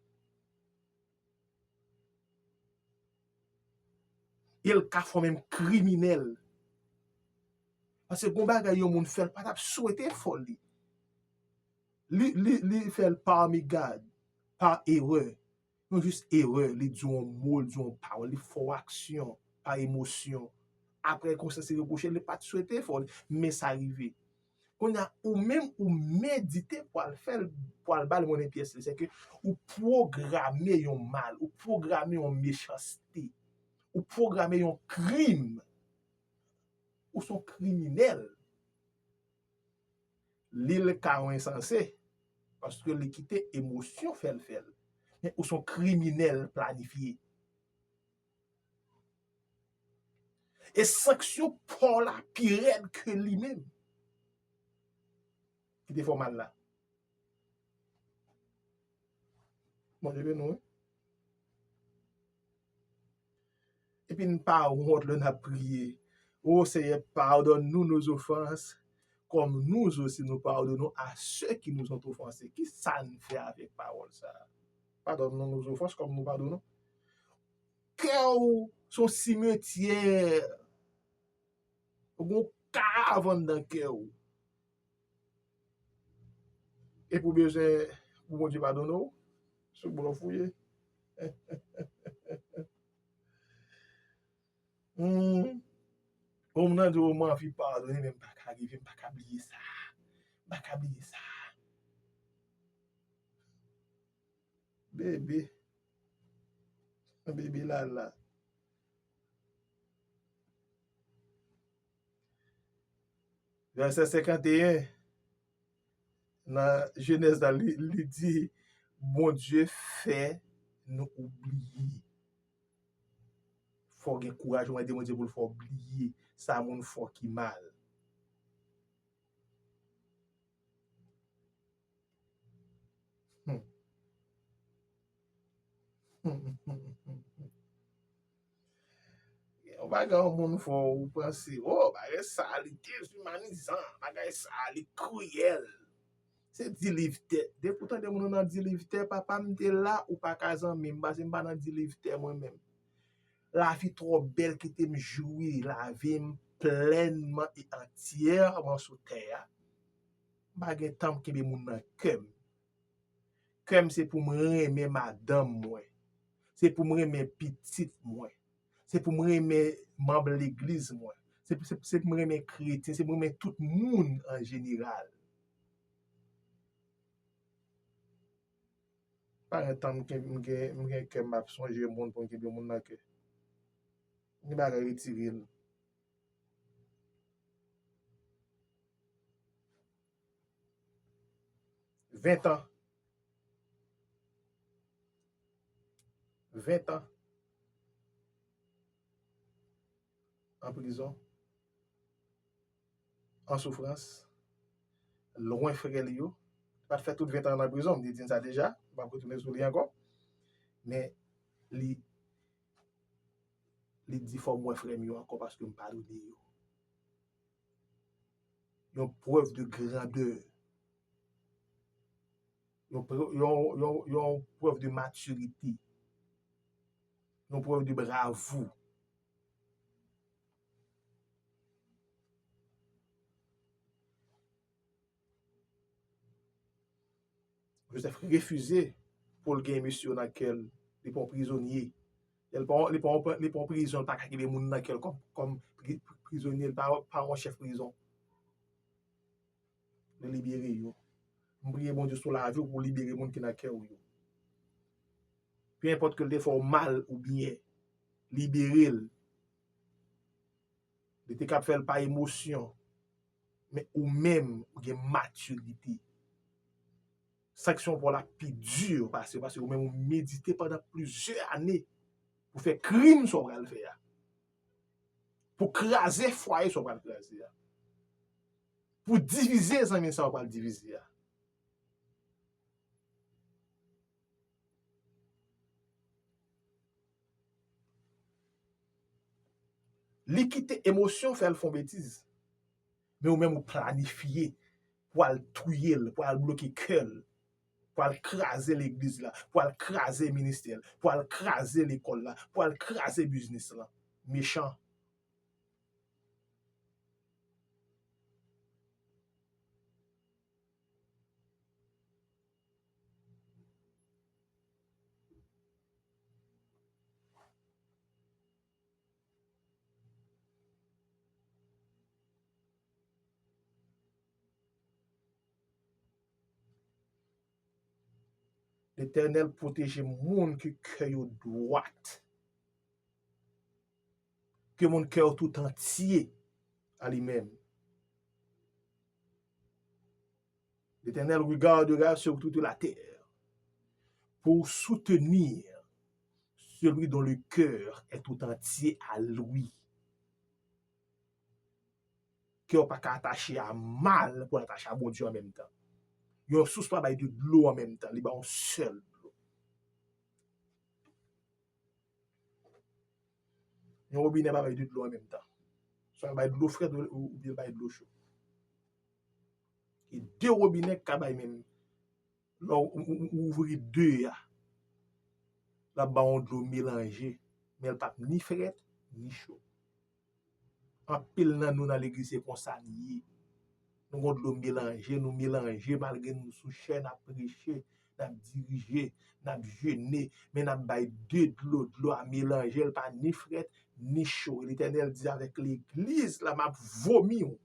E l ka fè w menm kriminèl. Paske gon bagay yon moun fè l pa t ap swete fè w li. Li, li, li fè l pa migad, pa erè. Yon jis erè, li di w yon mo, li di w yon pawòl, li fè w aksyon pa emosyon. Apre konsyans li repwoche l, li pa t swete fè w li, men sa rive. Kounye a, ou menm, ou medite pou al fè l, pou al ba l monnen pyès li. Sèke ou pwograme yon mal, ou pwograme yon mechanste, ou pwograme yon krim. Ou se yon kriminèl. Li l ka yon ensanse, paske li kite emosyon fè l fè l. Men ou se yon kriminèl planifye. E sanksyon pa w la pi rèd ke li menm ki te fè w mal la. Bondye beni w, wi. Epi n pa wont lè n ap priye. O Seyè, pardonne-nous nos offenses, comme nous aussi nous pardonnons à ceux qui nous ont offensés. Ki sa n fè avèk pawòl sa a? Pardonne-nous nos offenses, comme nous pardonnons. Kè w se yon simetyè. Ou gen yon kav anndan kè w. Epi w bezwen pou Bondye padone w? Sou bò w fouye. Hmm. Bon, moun nan di w, mwen anvi padone, men m pa ka rive, m pa ka bliye sa. M pa ka bliye sa. Bebe. Bebe Lala. Vèsè senkanteyen, nan Jenèz la, li, li di, Bondye fè nou oubliye. Fò w gen kouraj, ou mande Bondye pou l fè w bliye sa moun fè w ki mal. Hmm. Gen yon Bagay yon moun fè w, ou panse, oh, bagay sa, li dezimanizan, bagay sa, li kriyèl. Se di liv tè. Depi w tande moun nan di liv tè, papa m te la, ou pa ka zanmi m, paske m pa nan di liv tè mwen menm. Lavi twò bèl, kite m jwi lavi m plènman e antyèman sou tè a. M pa gen tan m kenbe moun nan kè m. Kè m se pou m renmen madanm mwen. Se pou m renmen pitit mwen. Se pou m renmen manm legliz mwen. Se, se, se pou m renmen kretyen. Se pou m renmen tout moun an jeneral. Pa gen tan m gen, m gen, m gen kè m ap sonje moun pou m kenbe moun nan kè. Gen bagay retire l. Ven tan. Ven tan. An prizon. An soufrans. Lwen frè li yo. Li pa t fè tout ven tan nan prizon, m te di n sa deja. M p ap retounen sou li ankò. Men li, li di fò m wè frè m yo ankò paske m padone yo. Yon prèv de grandè. Yon, prè- yon, yon, yon prèv de matirite. Yon prèv de bravou. Joseph refize pou l gen mesye yo nan kè l. Li pa yon prizonye. Li pa, li pa, li pa yon prizon, li pa ka kenbe moun nan kè l kòm, kòm pri- prizonye, li pa, pa yon chèf prizon. Li libere yo. M priye Bondye sou lavi w pou libere moun ki nan kè w yo. Pe enpòt ke l te fè w mal ou byen, libere l. Li te ka ap fè l pa emosyon. Men ou menm, ou gen matirite. Sanksyon pa w la pi di pase, paske ou menm ou medite pandan plizyè ane pou fè krim sa w pral fè a. Pou kraze fwaye sa w pral kraze a. Pou divize zanmi sa w pral divize a. Li kite emosyon fè l fè yon betiz. Men ou menm ou planifye pou al touye l, pou al bloke kè l, pou al kraze legliz la, pou al kraze ministè l, pou al kraze lekòl la, pou al kraze biznis lan. Mechan. Letènèl pwoteje moun ke kè yo dwat. Ke moun kè yo tout antye a li menm. L'Éternel regardera sur toute la terre pour soutenir celui dont le cœur est tout entier à lui. Kè w pa ka atache a mal pou l atache a Bondye an menm tan. Yon sous pa bay de dlo an menm tan, li bay yon sèl dlo. Yon wobinè pa bay de dlo an menm tan. Swa l bay dlo frèt ou, oubyen l bay dlo cho. E de wobinè k ka bay menm. Lè w, ou, ou, ou ouvri de a, l ap ba w yon dlo melanje, men l p ap ni frèt, ni cho. Anpil nan nou nan legliz se konsa n ye. Nou gon dlo melanje, nou melanje malgre nou sou chè, n ap preche, n ap dirije, n ap jene, men n ap bay de dlo, dlo a melanje, l pa ni frèt, ni cho. Letènèl di avèk legliz la, m ap vomi w.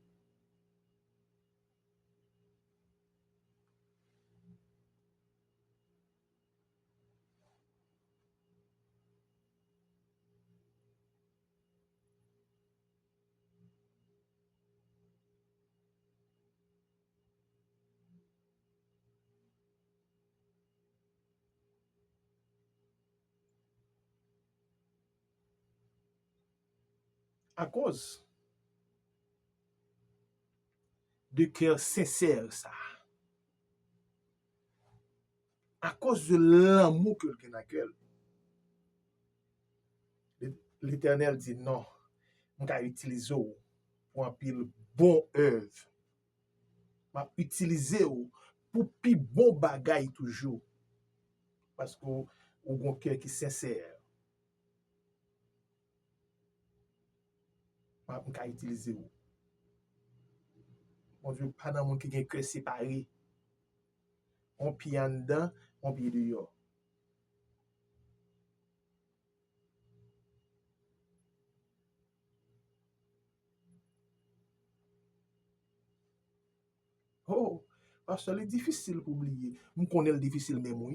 Akoz de kè sensè sa, akoz de lanmou ke l gen nan kè l, Letènèl di non, m ka itilize w pou anpil bon èv. M ap itilize w pou pi bon bagay toujou. Paske w, ou gon kè ki sensè. M ap, m ka itilize w. Bondye pa nan moun ki gen kè separe. On pye anndan, on pye deyò. Oh, pastè, li difisil pou bliye. M konnen l difisil menm, wi.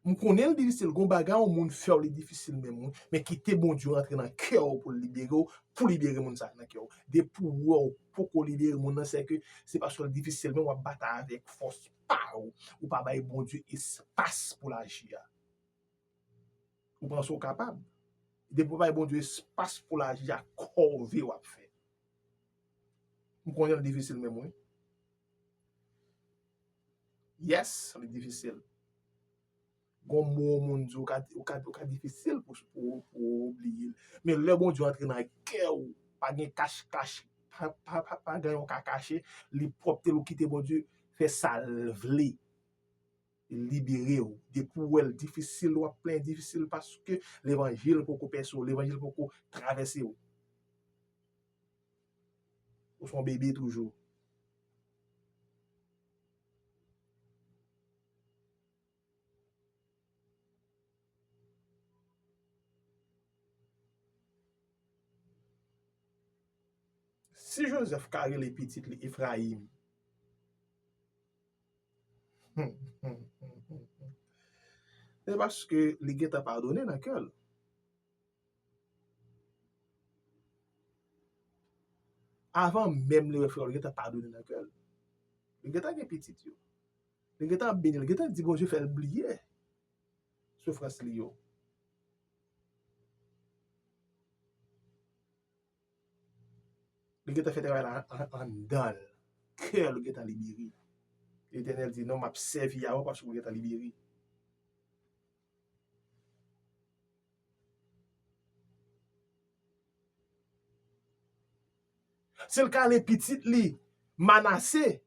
M konnen l difisil. Gon bagay yon moun fè w, li difisil menm, wi. Men kite Bondye rantre nan kè w pou l libere w, pou libere moun sa nan kè w. Depi w wè w poko libere moun nan, se ke se paske l difisil menm, w ap batay avèk fòs pa w. Ou pa bay Bondye espas pou l aji a. Ou panse w kapab. Depi w bay Bondye espas pou l aji a, kòve w ap fè. M konnen l difisil menm, wi. Yes, li difisil. Gon mo yon moun di w ka, ou ka, ou ka difisil pou, pou, pou w bliye l. Men lè Bondye antre nan kè w, pa gen kach kach, pa, pa, pa, pa gen yon ka kache, li pwòpte l, ou kite Bondye fè sa l vle. Li libere w. Depi w wè l difisil, w ap plenyen difisil paske levanjil poko pèse w, levanjil poko travèse w. Ou se yon bebe toujou. Si Jozèf ka rele pitit li Efrayim, se paske li gentan padone nan kè l. Avan menm li wè frè l, li gentan padone nan kè l. Li gentan gen pitit yo. Li gentan ap beni l, li gentan di Bondye fè l bliye soufrans li yo. Li gentan fè travay la an-, anndan l. Kè l gentan libere. Letènèl di, "Non, m ap sèvi a ou paske ou gentan libere." Si l ka rele pitit li Manase,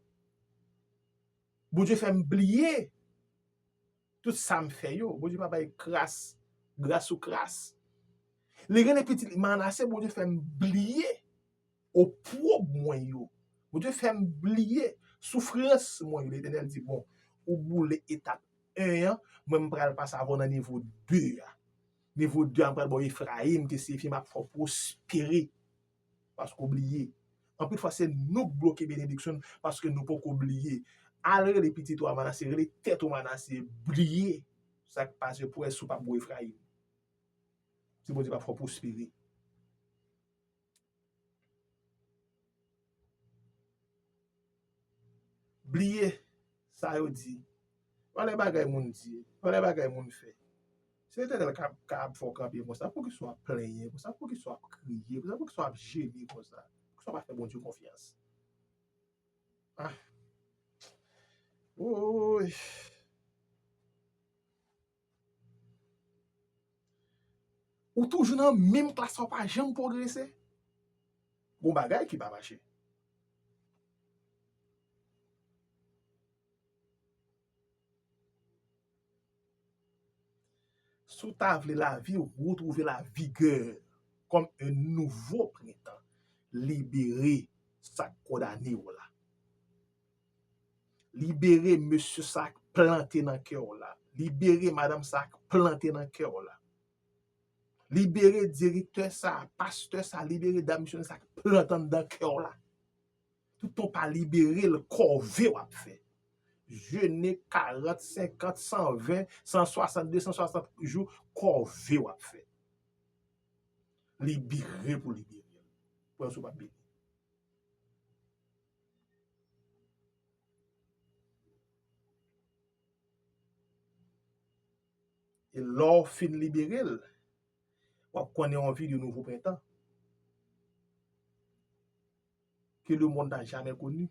Bondye fè m bliye tout sa m fè yo. Bondye pa bay kras, gras sou kras. Li rele pitit li Manase, Bondye fè m bliye opwob mwen yo. Bondye fè m bliye soufrans mwen yo. Letènèl di, "Bon, ou boule etap en an, mwen m pral pase avè w nan nivo de a. Nivo de a, m pral ba w Efrayim, ki siyifi m ap fè w pwospere." Paske w bliye. Anpil fwa, se nou k bloke benediksyon n paske nou poko bliye. Al rele pitit ou a Manase, rele tèt ou Manase, bliye sa k pase pou wè si w p ap gwo Efrayim. Si Bondye p ap fè w pwospere. Bliye sa yo di. Valè bagay moun di, valè bagay moun fè. Se Letènèl k ap, k ap fè w kanpe konsa. Poukisa w ap plenyen konsa? Poukisa w ap kriye konsa? Poukisa w ap jemi konsa? Poukisa w pa fè Bondye konfyans? Ah. Woy. Ou toujou nan menm klas la, ou pa janm pwogrese. Gon bagay ki pa mache. Si w ta vle lavi, retwouve lavigè kòm un nouvo prentan, libere sa k kondane w la. Libere mesye sa k plante nan kè w la. Libere madanm sa k plante nan kè w la. Libere direktè sa, pastè sa, libere dam misyonè sa k plante anndan kè w la. Toutan w pa libere l, kòve w ap fè. Jene karant, senkant, san ven, san swasant, de san swasant jou, kòve w ap fè. Libere pou libere l. Pou wè si w p ap beni. E lè w fin libere l, w ap konnen yon vi de nouvo prentan que le monde n'a jamais connu,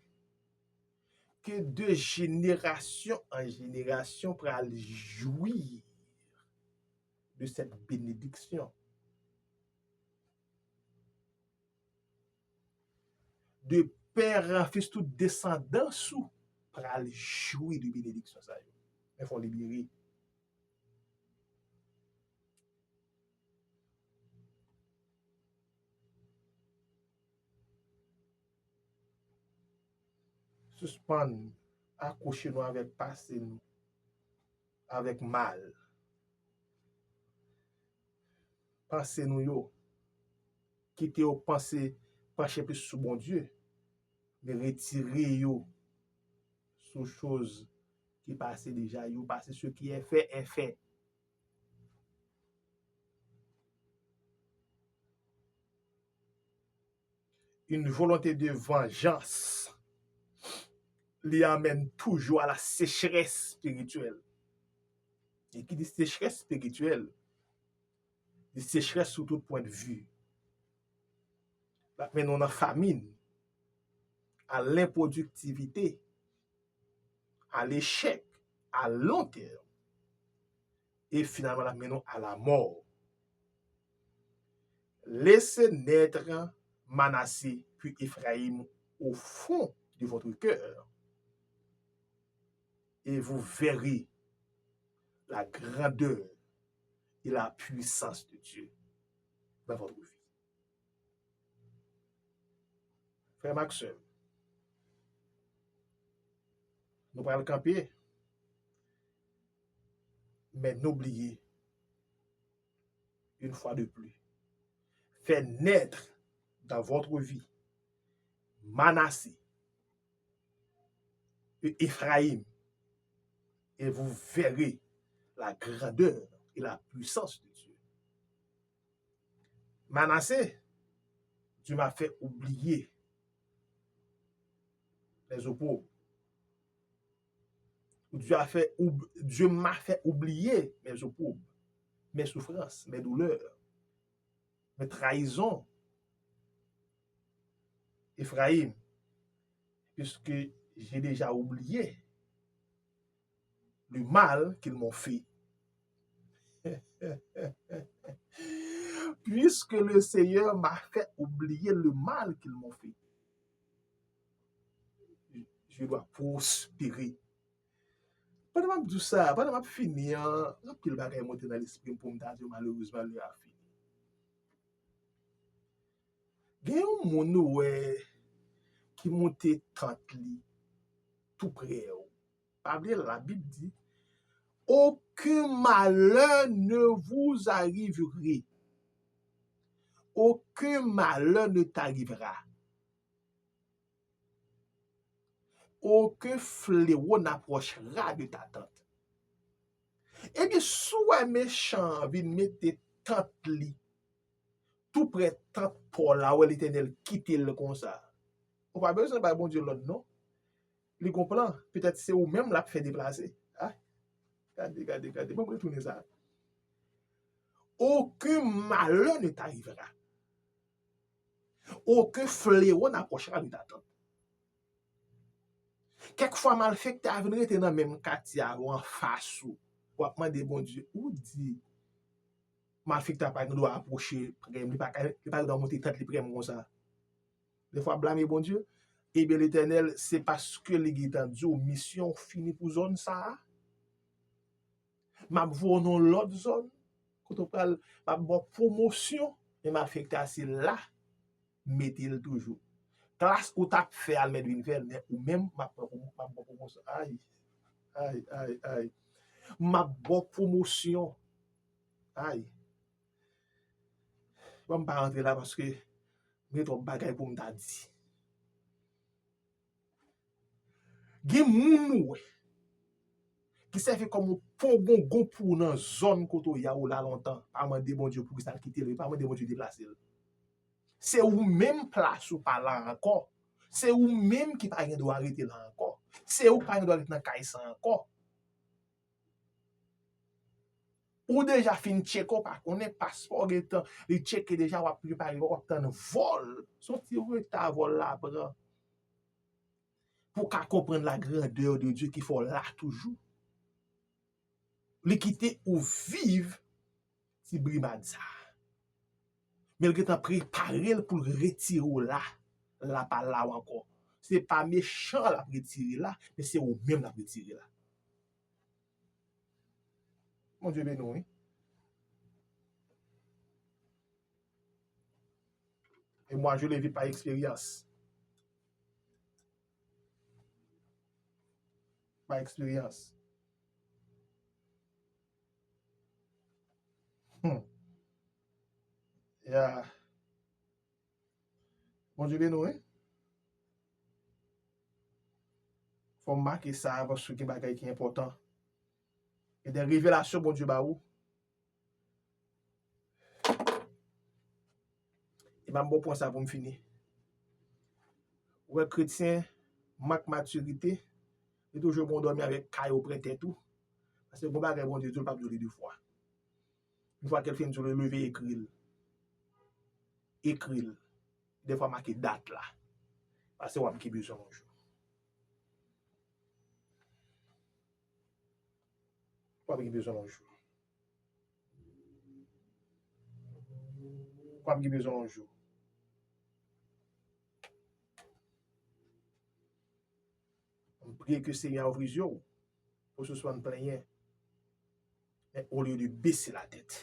que de génération en génération pral jwi de cette bénédiction. de père en fils, tout desandans ou pral jwi de benediksyon sa yo. Men fò w libere. Sispann akwoche nou avèk pase nou, avèk mal. Panse nou yo, kite yo panse, panche plis sou Bondye, men retire yo sou choz ki pase deja, yo pase, ce qui est fait est fait. Une volonté de vengeance, li amène toujours à la sécheresse spirituelle. E ki di sécheresse spirituelle, di sécheresse sous tout point de vue. L ap mennen w nan famin, à l'improduktivité, à l'échec, à long terme. E finalman, l ap mennen w à la mort. Laissez naître Manassé puis Éphraïm au fond de votre cœur, et vous verrez la grandeur et la puissance de Dieu dans votre vie. Frè m ak sè m, nou pral kanpe, men nou bliye, une fois de plus, faire naître dans votre vie Manassé et Éphraïm, et vous verrez la grandeur et la puissance de Dieu. Manassé, Dieu m'a fait oublier les opprobles. Dieu a fait oub- Dieu m'a fait oublier mes opprobles, mes souffrances, mes douleurs, mes trahisons. Éphraïm, puisque j'ai déjà oublié le mal qu'ils m'ont fait. Puisque le Seigneur m'a fait oublier le mal qu'ils m'ont fait, je dois prospérer. Pandan m ap di w sa, pandan m ap fini an, anpil bagay monte nan lespri m pou m ta di w, malerezman, lè a fini. Gen yon moun ou wè ki monte tant li tou prè w. Pa bliye, Labib di, aucun malheur ne vous arrivera. Aucun malheur ne t'arrivera. Aucun fléau n'approchera de ta tente. Ebyen, si w wè mechan an vin mete tant li tou prè tant pa w la, wè Letènèl kite l konsa. Ou pa bezwen bay Bondye lòd, non. Li gon plan, petèt se ou menm l ap fè deplase. Ah, gade, gade, gade, ban m retounen sa. Aucun malheur ne t'arrivera. Aucun fléau n'approchera de ta tente. Kèk fwa, malfektè a vin rete nan menm katye a, ou anfas ou. W ap mande Bondye, ou di, malfektè a pa gen dwa apwoche prè m, li pa ka, li pa gen dwa monte tant li prè m konsa. Dèfwa, w ap blame Bondye. Ebyen, Letènèl, se paske li gentan di w misyon w fini pou zòn sa a. M ap voye w nan yon lòt zòn. Kote w pral, m ap ba w pwomosyon. Men malfektè a se la m mete l toujou. Klas ou t ap fè a, l mèt vin fè l, men ou menm, m ap pran pwomo-, m ap ba w pwomosyon. Ay, ay, ay, ay. M ap ba w pwomosyon. Ay. Bon, m pa rantre la paske m gen twòp bagay pou m ta di. Gen moun ou wè ki sèvi kòm yon pongongon pou w nan zòn kote w ye a, ou la lontan. Pa mande Bondye poukisa l kite l, pa mande Bondye deplase l. Se ou menm plas ou pa la ankò. Se ou menm ki pa gen dwa rete la ankò. Se ou ki pa gen dwa rete nan kay sa ankò. Ou deja fin tcheke, w pa konnen, paspò w gentan, li tcheke deja, w ap prepare, w ap tann vòl. Se yon ti reta vòl la pran. Pou w ka konprann la grandeur de Dieu ki fè w la toujou. Li kite ou viv ti brimad sa. Men l gentan prepare l pou l retire w la. la pa la w ankò. Se pa mechan l ap retire la, men se ou menm l ap retire la. Bondye beni w, wi. Et moi, je le vis par expérience. Par expérience. Hmm. Yeah. Bondye beni w, wi. Fò m make sa paske gen bagay ki enpòtan. Gen de revelasyon Bondye ba ou. E m ap bon pwen sa pou m fini. Ou wè kretyen mank matirite, li toujou bon dòmi avèk kay ou pre tèt ou. Paske gon bagay Bondye di w, l p ap di w li de fwa. Yon fwa ke l fin di w, leve ekri l. Ekri l. Defwa make dat la. Paske w ap gen bezwen l yon jou. W ap gen bezwen l yon jou. W ap gen bezwen l yon jou. M priye ke Senyè a ouvri zye w pou w sispann plenyen. Men olye de bese latèt,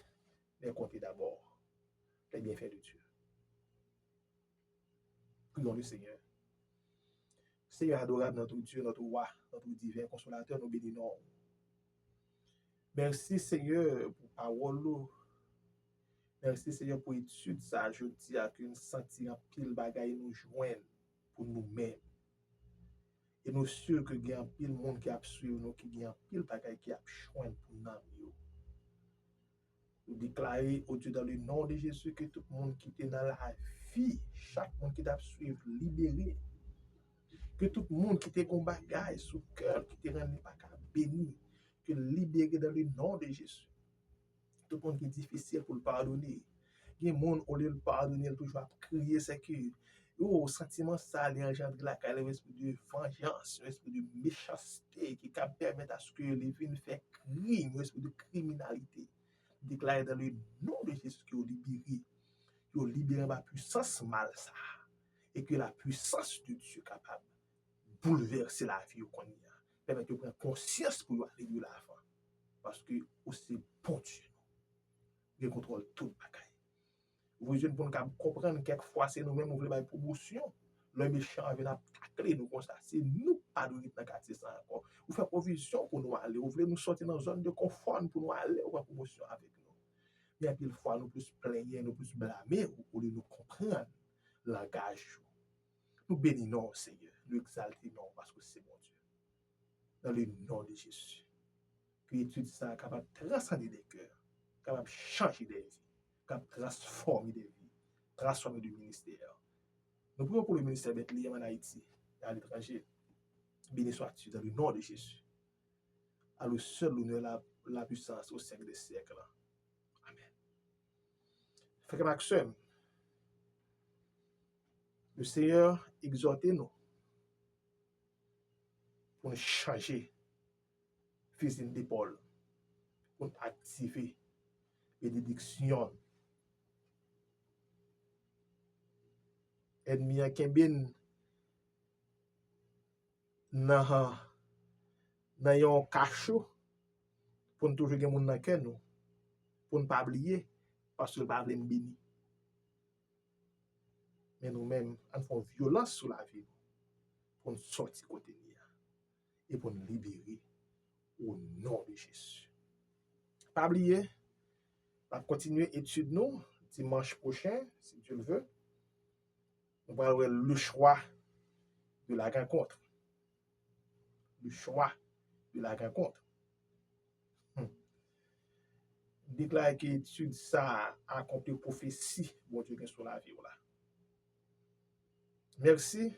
men konte dabò les bienfaits de Dieu. Prions le Seigneur. Seigneur adorable, notre Dieu, notre roi, notre divin consolateur, nou beni non w. Mèsi, Senyè, pou pawòl ou. Mèsi, Senyè, pou etid sa a jodi a, ke n santi anpil bagay nou jwenn pou nou menm. E nou si ke gen anpil moun ki ap swiv nou, ki gen anpil bagay ki ap jwenn pou nanm yo. Nou deklare, o Dye, dans le nom de Jésus, ke tout moun ki te nan lavi, chak moun ki t ap swiv, libere. Ke tout moun ki te gon bagay sou kè l, ki te rann li pa ka beni, ke l libere dans le nom de Jésus. Tout moun ki difisil pou l padone. Gen moun, olye l padone, l toujou ap kriye, se ke, yo, santiman sa, li anjandre lakay li, yon espri de vanjans, yon espri de mechanste ki ka pèmèt aske li vin fè krim, yon espri de kriminalite. Deklare dans le nom de Jésus ke yo libere. Yo libere anba pwisans mal sa a. E ke la puissance de Dieu kapab boulvèse lavi yo kounye a. Pèmèt yo pran konsyans pou yo ale de lavan. Paske ou se Bondye nou. Ou gen kontwòl tout bagay. Ou vle jwenn pou n kab konprann kèk fwa se nou menm ou vle bay pwomosyon. Lè mechan an vin ap takle nou konsa, se nou k pa dwe ret nan katye sa ankò. Ou fè pwovizyon pou nou ale, ou vle nou sòti nan zòn de konfò n pou nou ale, ou pran pwomosyon avèk nou. Men anpil fwa nou plis plenyen, nou plis blame w, olye nou konprann langaj ou. Nou beni non w, Senyè, nou egzalte non w, paske w se Bondye. Dans le nom de Jésus. Ke etid sa a kapab transande de kè, kapab chanje de vi, kapab transfòme de vi, transfòme de ministè. Nou priye pou le ministè Bethléem en Haïti et à l'étranger. Béni sois-tu dans le nom de Jésus. À lui seul l'honneur, la, la puissance au siècle des siècles. Amen. Frè m ak sè m, le Seigneur egzòte nou pou n chanje fizi n depòl, pou n aktive benediksyon n. Ènmi an kenbe n nan, nan yon kacho pou n toujou gen moun nan kè nou, pou n pa bliye, paske l pa vle n beni. Men nou menm, ann fè yon vyolans sou lavi nou pou n sòti kote n ye a e pou n libere o non de Jezi. Pa bliye, n ap kontinye etid nou dimanch pwochen, si Dye l ve. Nou pral wè le choix de la rencontre. Le choix de la rencontre. Hmm. Deklare ke etid sa a akonpli pwofesi Bondye gen sou lavi w la. Mèsi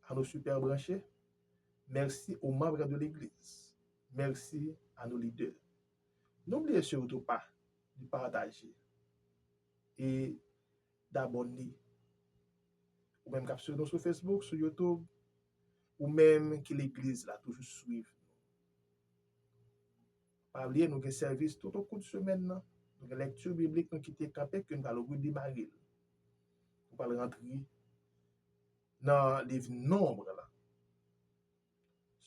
a nos super branchés. Mèsi aux membres de l'église. Mèsi a nos leaders. N'oubliez surtout pas de partager et d'abonner. Ou menm k ap swiv nou sou Facebook, sou YouTube, ou menm ki legliz la toujou swiv nou. Pa bliye, nou gen sèvis tout o kou de semèn nan. Nou gen lèkti biblik nou kite kanpe, ke n pral redemare l. Nou pral rantre nan liv Nonb la.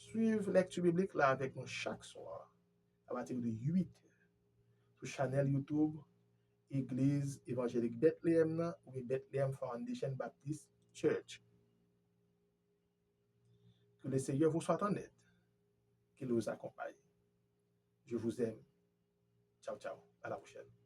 Swiv lèkti biblik la avèk nou chak swa apati de uit è sou chanèl YouTube Egliz Evanjelik Bethlehem nan oubyen Bethlehem Foundation Baptist Church. Que le Seigneur vous soit en aide, qu'il vous accompagne. Je vous aime. Ciao, ciao. À la prochaine.